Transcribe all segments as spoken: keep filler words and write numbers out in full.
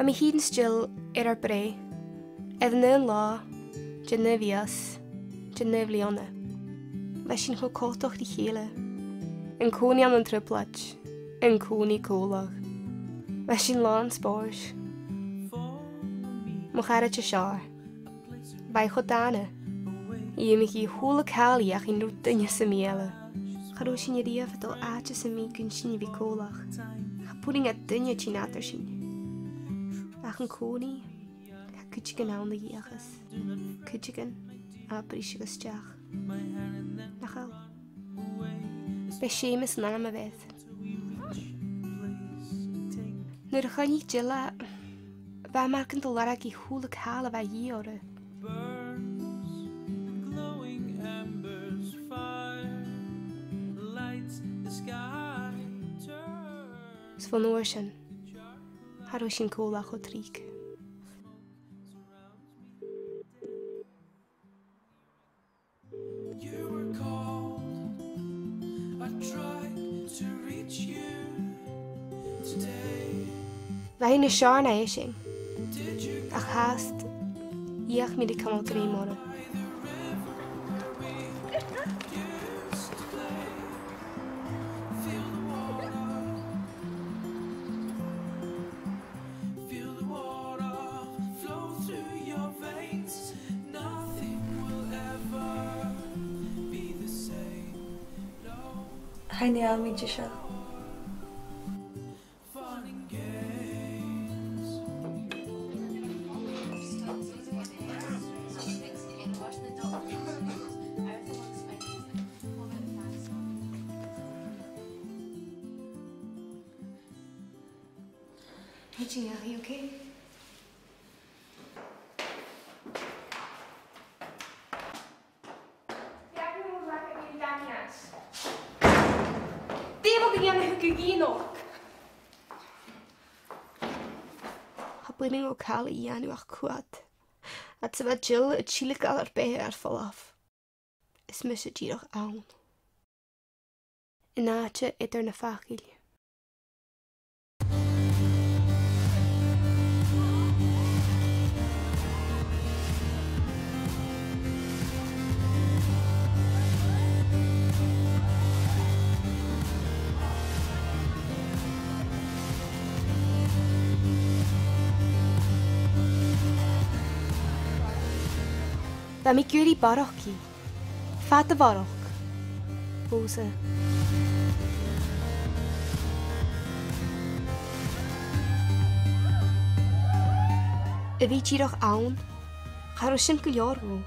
Bha mi fhìn 's Jill air ar breith. Air an aon latha den aon mhìos, den aon bhliadhna, bha sinn cho coltach ri chèile. An-còmhnaidh ann an trioblaid, an-còmhnaidh còmhla. Bha sinn làn spòrs. Mo charaid as fheàrr, bha i cho dàna. Dh'fheumadh i a h-uile càil a dh'fheumadh i a dhèanamh ri duine sam bith eile. Cha robh sinn a-riamh a' dol àite sam bith gun sinn a bhith còmhla. Cha b' urrainn do dhuine tighinn eadar sinn. Ach an-còmhnaidh, tha cuideigin ann a dh'fheuchas. Cuideigin a bhriseadh a-steach. Nach eil? B' e Seumas an t-ainm a bh' air. Nuair a choinnich Jill e, bha e mar gun do lorg i a h-uile càil a bha a dhìth oirre. Is bhon uair sin, cha robh sinn còmhla cho tric. You were cold. I tried to reach you today. Bha i nas fheàrr na esan. Did you Ach fhathast, dh'fheuch mi ri cumail grèim oirre. By the river where we used to play? Feel the water. Feel the water flow through your veins. Nothing will ever be the same. No. Hi, Neil, meet Jill. Fun and games. Hey, Jill, are you okay? Dè bha thu a' dèanamh gu gin oc? Cha b' urrainn dhomh càil a dhèanamh ach coimhead. Fhad 's a bha Jill a' tilgeil air beatha air falbh. Is mise dìreach ann. An àite eadar na faclan. Bha mi ag iarraidh barrachd. Fada barrachd. Bhuel. A bhith dìreach ann, cha robh sin gu leòr dhomh.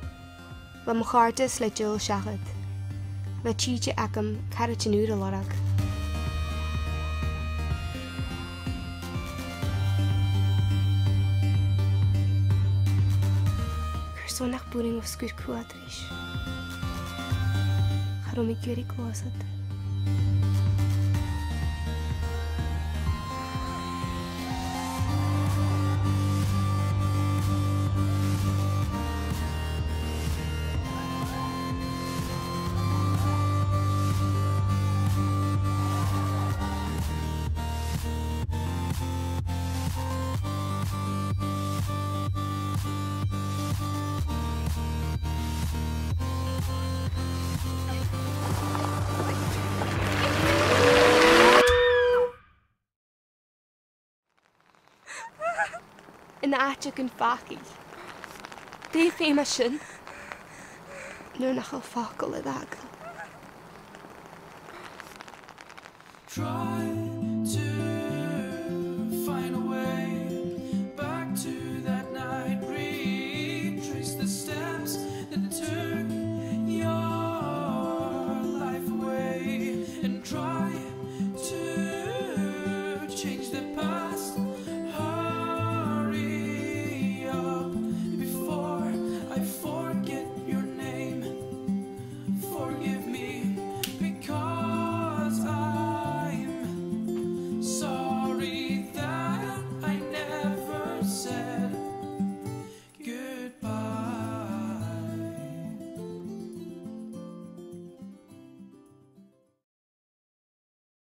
Bha mo chàirdeas le Jill seachad. Bha tìde agam caraidean ùra a lorg. Carson nach b' urrainn dhomh sgur coimhead ris? Cha robh mi ag iarraidh gluasad. An àite gun fhàgail. Dè a' cheum a tha sin? Nuair nach eil facal air fhàgail. Try